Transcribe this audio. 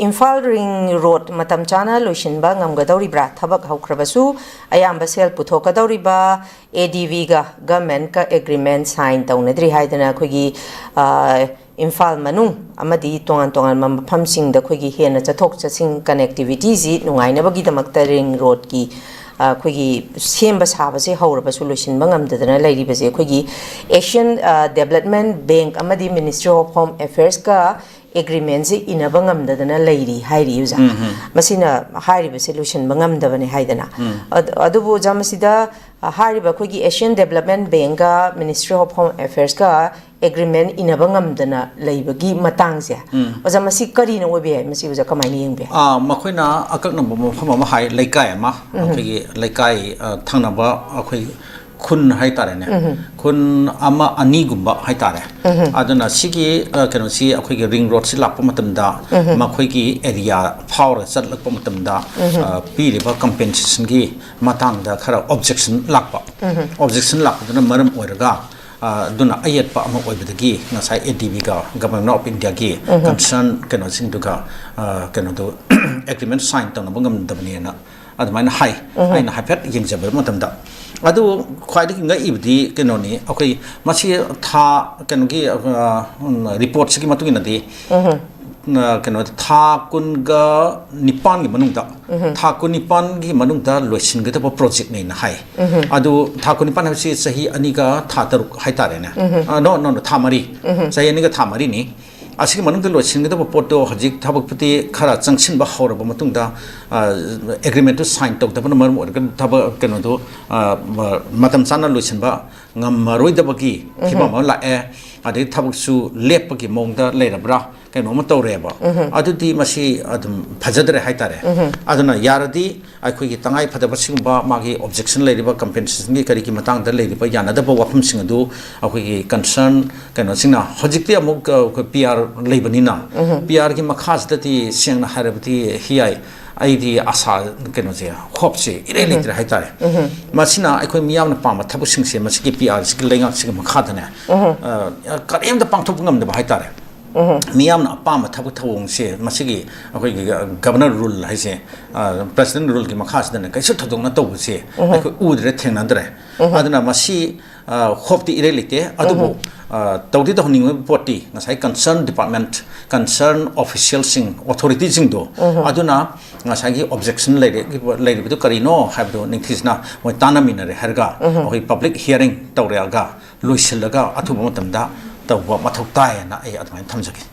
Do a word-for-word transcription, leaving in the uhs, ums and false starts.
Imphal ring road ꯃꯇꯝ ꯆꯥꯅ ꯂꯣꯏꯁꯤꯟꯕ ꯉꯝꯒꯗꯧꯔꯤꯕ꯭ꯔꯥ? ꯊꯕꯛ ꯍꯧꯈ꯭ꯔꯕꯁꯨ ꯑꯌꯥꯝꯕ ꯁꯦꯜ ꯄꯨꯊꯣꯛꯀꯗꯧꯔꯤꯕ ꯑꯦ ꯗꯤ ꯕꯤꯒ ꯒꯃꯦꯟꯀ ꯑꯦꯒ꯭ꯔꯤꯃꯦꯟ ꯁꯥꯏꯟ ꯇꯧꯅꯗ꯭ꯔꯤ ꯍꯥꯏꯗꯅ ꯑꯩꯈꯣꯏꯒꯤ, ꯑ, ꯏꯝꯐꯥꯜ ꯃꯅꯨꯡ ꯑꯃꯗꯤ ꯇꯣꯉꯥꯟ ꯇꯣꯉꯥꯟꯕ ꯃꯐꯝꯁꯤꯡꯗ ꯑꯩꯈꯣꯏꯒꯤ ꯍꯦꯟꯅ ꯆꯠꯊꯣꯛ ꯆꯠꯁꯤꯟ ꯀꯅꯦꯛꯇꯤꯕꯤꯇꯤꯁꯤ ꯅꯨꯡꯉꯥꯏꯅꯕꯒꯤꯗꯃꯛꯇ ꯔꯤꯡ ꯔꯣꯗꯀꯤ, ꯑ, ꯑꯩꯈꯣꯏꯒꯤ ꯁꯦꯝꯕ ꯁꯥꯕꯁꯦ ꯍꯧꯔꯕꯁꯨ ꯂꯣꯏꯁꯤꯟꯕ ꯉꯝꯗꯗꯅ ꯂꯩꯔꯤꯕꯁꯦ ꯑꯩꯈꯣꯏꯒꯤ ꯑꯦꯁꯤꯌꯥꯟ, ꯑ, ꯗꯦꯕꯂꯞꯃꯦꯟ ꯕꯦꯡꯛ ꯑꯃꯗꯤ ꯃꯤꯅꯤꯁꯇ꯭ꯔꯤ ꯑꯣꯐ ꯍꯣꯝ ꯑꯦꯐꯤꯌꯔꯁꯀ ꯑꯦꯒ꯭ꯔꯤꯃꯦꯟꯁꯦ ꯏꯅꯕ ꯉꯝꯗꯗꯅ ꯂꯩꯔꯤ ꯍꯥꯏꯔꯤ, ꯑꯣꯖꯥ꯫ ꯎꯝ, ꯎꯝ꯫ ꯃꯁꯤꯅ ꯍꯥꯏꯔꯤꯕꯁꯦ ꯂꯣꯏꯁꯤꯟꯕ ꯉꯝꯗꯕꯅꯦ ꯍꯥꯏꯗꯅ꯫ ꯎꯝ꯫ ꯑꯗ-, ꯑꯗꯨꯕꯨ, ꯑꯣꯖꯥ, ꯃꯁꯤꯗ, ꯑ, ꯍꯥꯏꯔꯤꯕ ꯑꯩꯈꯣꯏꯒꯤ ꯑꯦꯁꯤꯌꯥꯟ ꯗꯦꯕꯂꯞꯃꯦꯟ ꯕꯦꯡꯛꯒ ꯃꯤꯅꯤꯁꯇ꯭ꯔꯤ ꯑꯣꯐ ꯍꯣꯝ ꯑꯦꯐꯤꯌꯔꯁꯀ ꯑꯦꯒ꯭ꯔꯤꯃꯦꯟ ꯏꯅꯕ ꯉꯝꯗꯅ ꯂꯩꯕꯒꯤ ꯃꯇꯥꯡꯁꯦ, ꯎꯝ꯫ ꯑꯣꯖꯥ, ꯃꯁꯤ ꯀꯔꯤꯅ ꯑꯣꯏꯕ ꯌꯥꯏ? ꯃꯁꯤ ꯑꯣꯖꯥ ꯀꯃꯥꯏꯅ ꯌꯦꯡꯕ ꯌꯥꯏ? ꯑꯥ, ꯃꯈꯣꯏꯅ ꯑꯀꯛꯅꯕ ꯃꯐꯝ ꯑꯃ ꯍꯥꯏ, ꯂꯩꯀꯥꯏ ꯑꯃ, ꯎꯝ꯫ ꯑꯩꯈꯣꯏꯒꯤ ꯂꯩꯀꯥꯏ, ꯑ, ꯊꯪꯅꯕ ꯑꯩꯈꯣꯏ ꯈꯨꯟ ꯍꯥꯏꯇꯥꯔꯦꯅꯦ, ꯎꯝ꯫ ꯈꯨꯟ ꯑꯃ ꯑꯅꯤꯒꯨꯝꯕ ꯍꯥꯏꯇꯥꯔꯦ꯫ ꯎꯝ꯫ ꯑꯗꯨꯅ ꯁꯤꯒꯤ, ꯑ, ꯀꯩꯅꯣꯁꯤ ꯑꯩꯈꯣꯏꯒꯤ ꯔꯤꯡ ꯔꯣꯗꯁꯤ ꯂꯥꯛꯄ ꯃꯇꯝꯗ ꯎꯝ꯫ ꯃꯈꯣꯏꯒꯤ ꯑꯦꯔꯤꯌꯥ ꯐꯥꯎꯔꯒ ꯆꯠꯂꯛꯄ ꯃꯇꯝꯗ, ꯎꯝ꯫ ꯑ, ꯄꯤꯔꯤꯕ ꯀꯝꯄꯦꯟꯁꯦꯁꯟꯒꯤ ꯃꯇꯥꯡꯗ ꯈꯔ ꯑꯣꯕꯖꯦꯛꯁꯟ ꯂꯥꯛꯄ꯫ ꯎꯝ꯫ ꯑꯣꯕꯖꯦꯛꯁꯟ ꯂꯥꯛꯄꯗꯨꯅ ꯃꯔꯝ ꯑꯣꯏꯔꯒ, ꯑ, ꯑꯗꯨꯅ ꯑꯌꯦꯠꯄ ꯑꯃ ꯑꯣꯏꯕꯗꯒꯤ ꯉꯁꯥꯏ ꯑꯦ ꯗꯤ ꯕꯤꯒ Government of Indiaꯒꯤ ꯎꯝ꯫ ꯀꯟꯁꯔꯟ ꯀꯩꯅꯣꯁꯤꯡꯗꯨꯒ, ꯑ, ꯀꯩꯅꯣꯗꯨ ꯑꯦꯒ꯭ꯔꯤꯃꯦꯟ ꯁꯥꯏꯟ ꯇꯧꯅꯕ ꯉꯝꯗꯕꯅꯦꯅ ꯑꯗꯨꯃꯥꯏꯅ ꯍꯥꯏ꯫ ꯎꯝ꯫ ꯑꯩꯅ ꯍꯥꯏꯐꯦꯠ ꯌꯦꯡꯖꯕ ꯃꯇꯝꯗ, ꯑꯗꯨ ꯈ꯭ꯋꯥꯏꯗꯒꯤ ꯉꯛꯏꯕꯗꯤ ꯀꯩꯅꯣꯅꯤ, ꯑꯩꯈꯣꯏ ꯃꯁꯤ ꯊꯥ, ꯀꯩꯅꯣꯒꯤ, ꯑ, ꯎꯝ, ꯔꯤꯄꯣꯔꯠꯁꯤꯒꯤ ꯃꯇꯨꯡ ꯏꯟꯅꯗꯤ, ꯎꯝ꯫ ꯑ, ꯀꯩꯅꯣ, ꯊꯥ ꯀꯨꯟꯒ ꯅꯤꯄꯥꯟꯒꯤ ꯃꯅꯨꯡꯗ, ꯎꯝ꯫ ꯊꯥ ꯀꯨꯟꯅꯤꯄꯥꯟꯒꯤ ꯃꯅꯨꯡꯗ ꯂꯣꯏꯁꯤꯟꯒꯗꯕ ꯄ꯭ꯔꯣꯖꯦꯛꯅꯦꯅ ꯍꯥꯏ꯫ ꯎꯝ꯫ ꯑꯗꯨ ꯊꯥ ꯀꯨꯟꯅꯤꯄꯥꯟ ꯍꯥꯏꯕꯁꯤ ꯆꯍꯤ ꯑꯅꯤꯒ ꯊꯥ ꯇꯔꯨꯛ ꯍꯥꯏꯇꯥꯔꯦꯅꯦ꯫ ꯎꯝ꯫ ꯑ, no, no, no, ꯊꯥ ꯃꯔꯤ꯫ ꯎꯝ꯫ ꯆꯍꯤ ꯑꯅꯤꯒ ꯊꯥ ꯃꯔꯤꯅꯤ꯫ ꯑꯁꯤꯒꯤ ꯃꯅꯨꯡꯗ ꯂꯣꯏꯁꯤꯟꯒꯗꯕ ꯄꯣꯠꯇꯣ ꯍꯧꯖꯤꯛ ꯊꯕꯛꯄꯨꯗꯤ ꯈꯔ ꯆꯪꯁꯤꯟꯕ ꯍꯧꯔꯕ ꯃꯇꯨꯡꯗ, ꯑ, ꯑꯦꯒ꯭ꯔꯤꯃꯦꯟꯠꯇꯨ ꯁꯥꯏꯟ ꯇꯧꯗꯕꯅ ꯃꯔꯝ ꯑꯣꯏꯔꯒ ꯊꯕꯛ ꯀꯩꯅꯣꯗꯣ, ꯑ, ꯃ-, ꯃꯇꯝ ꯆꯥꯅ ꯂꯣꯏꯁꯤꯟꯕ ꯉꯝꯃꯔꯣꯏꯗꯕꯒꯤ ꯐꯤꯕꯝ ꯎꯝ꯫ ꯑꯃ ꯂꯥꯛꯑꯦ꯫ ꯑꯗꯩ ꯊꯕꯛꯁꯨ ꯂꯦꯞꯄꯒꯤ ꯃꯑꯣꯡꯗ ꯂꯩꯔꯕ꯭ꯔꯥ, ꯀꯩꯅꯣꯝꯃ ꯇꯧꯔꯦꯕ꯫ ꯎꯝ꯫ ꯑꯗꯨꯗꯤ ꯃꯁꯤ ꯑꯗꯨꯝ ꯐꯖꯗ꯭ꯔꯦ ꯍꯥꯏꯇꯥꯔꯦ꯫ ꯎꯝ꯫ ꯑꯗꯨꯅ ꯌꯥꯔꯗꯤ ꯑꯩꯈꯣꯏꯒꯤ ꯇꯉꯥꯏ ꯐꯗꯕ ꯁꯤꯒꯨꯝꯕ ꯃꯥꯒꯤ ꯑꯣꯕꯖꯦꯛꯁꯟ ꯂꯩꯔꯤꯕ, ꯀꯝꯄꯦꯟꯁꯦꯁꯟꯒꯤ ꯀꯔꯤꯒꯤ ꯃꯇꯥꯡꯗ ꯂꯩꯔꯤꯕ ꯌꯥꯅꯗꯕ ꯋꯥꯐꯝꯁꯤꯡ ꯑꯗꯨ ꯑꯩꯈꯣꯏꯒꯤ ꯀꯟꯁꯔꯟ ꯀꯩꯅꯣꯁꯤꯡꯅ, ꯍꯧꯖꯤꯛꯇꯤ ꯑꯃꯨꯛ, ꯑ, ꯑꯩꯈꯣꯏ ꯄꯤ ꯑꯥꯔ ꯂꯩꯕꯅꯤꯅ, ꯎꯝ꯫ ꯄꯤ ꯑꯥꯔꯒꯤ ꯃꯈꯥꯁꯤꯗꯗꯤ ꯁꯦꯡꯅ ꯍꯥꯏꯔꯕꯗꯤ ꯍꯤ ꯑꯥꯏ, ꯑꯩꯗꯤ ꯑꯥꯁꯥ, ꯀꯩꯅꯣꯁꯦ, ꯍꯣꯞꯁꯦ ꯏꯔꯩ ꯎꯝ꯫ ꯂꯩꯇ꯭ꯔꯦ ꯍꯥꯏꯇꯥꯔꯦ꯫ ꯎꯝ꯫ ꯃꯁꯤꯅ ꯑꯩꯈꯣꯏ ꯃꯤꯌꯥꯝꯅ ꯄꯥꯝꯕ ꯊꯕꯛꯁꯤꯡꯁꯦ ꯃꯁꯤꯒꯤ ꯄꯤ ꯑꯥꯔꯁꯤꯒꯤ ꯂꯩꯉꯥꯛꯁꯤꯒꯤ ꯃꯈꯥꯗꯅꯦ, ꯎꯝ꯫ ꯑ, ꯀꯔꯤꯝꯇ ꯄꯥꯡꯊꯣꯛꯄ ꯉꯝꯗꯕ ꯍꯥꯏꯇꯥꯔꯦ꯫ ꯃꯤꯌꯥꯝꯅ ꯑꯄꯥꯝꯕ ꯊꯕꯛ ꯊꯧꯑꯣꯡꯁꯦ ꯃꯁꯤꯒꯤ ꯑꯩꯈꯣꯏꯒꯤ ꯒꯕꯔꯅꯔ ꯔꯨꯜ ꯍꯥꯏꯁꯦ, ꯄ꯭ꯔꯦꯁꯤꯗꯦꯟ ꯔꯨꯜꯒꯤ ꯃꯈꯥꯁꯤꯗꯅ ꯀꯩꯁꯨ ꯊꯣꯏꯗꯣꯛꯅ ꯇꯧꯕꯁꯦ ꯑꯩꯈꯣꯏ ꯎꯗ꯭ꯔꯦ, ꯊꯦꯡꯅꯗ꯭ꯔꯦ꯫ ꯑꯗꯨꯅ ꯃꯁꯤ ꯍꯣꯞꯇꯤ ꯏꯔꯩ ꯂꯩꯇꯦ꯫ ꯑꯗꯨꯕꯨ ꯇꯧꯗꯤ ꯇꯧꯍꯟꯅꯤꯡꯕ ꯄꯣꯠꯇꯤ ꯉꯁꯥꯏ ꯀꯟꯁꯔꯟ ꯗꯤꯄꯥꯔꯠꯃꯦꯟ, ꯀꯟꯁꯔꯟ ꯑꯣꯐꯤꯁꯤꯌꯦꯜꯁꯤꯡ, ꯑꯣꯊꯣꯔꯤꯇꯤꯁꯤꯡꯗꯣ ꯑꯗꯨꯅ ꯉꯁꯥꯏꯒꯤ ꯑꯣꯕꯖꯦꯛꯁꯟ ꯂꯩꯔꯤꯕꯗꯨ ꯀꯔꯤꯅꯣ ꯍꯥꯏꯕꯗꯨ ꯅꯤꯡꯊꯤꯖꯅ ꯃꯣꯏ ꯇꯥꯟꯅꯃꯤꯟꯅꯔꯦ ꯍꯥꯏꯔꯒ ꯑꯩꯈꯣꯏ ꯄꯕ꯭ꯂꯤꯛ ꯍꯤꯌꯥꯔꯤꯡ ꯇꯧꯔꯛꯑꯒ ꯂꯣꯏꯁꯤꯜꯂꯒ ꯑꯊꯨꯕ ꯃꯇꯝꯗ ꯇꯧꯕ ꯃꯊꯧ ꯇꯥꯏꯌꯦꯅ ꯑꯩ ꯑꯗꯨꯃꯥꯏꯅ ꯊꯝꯖꯒꯦ꯫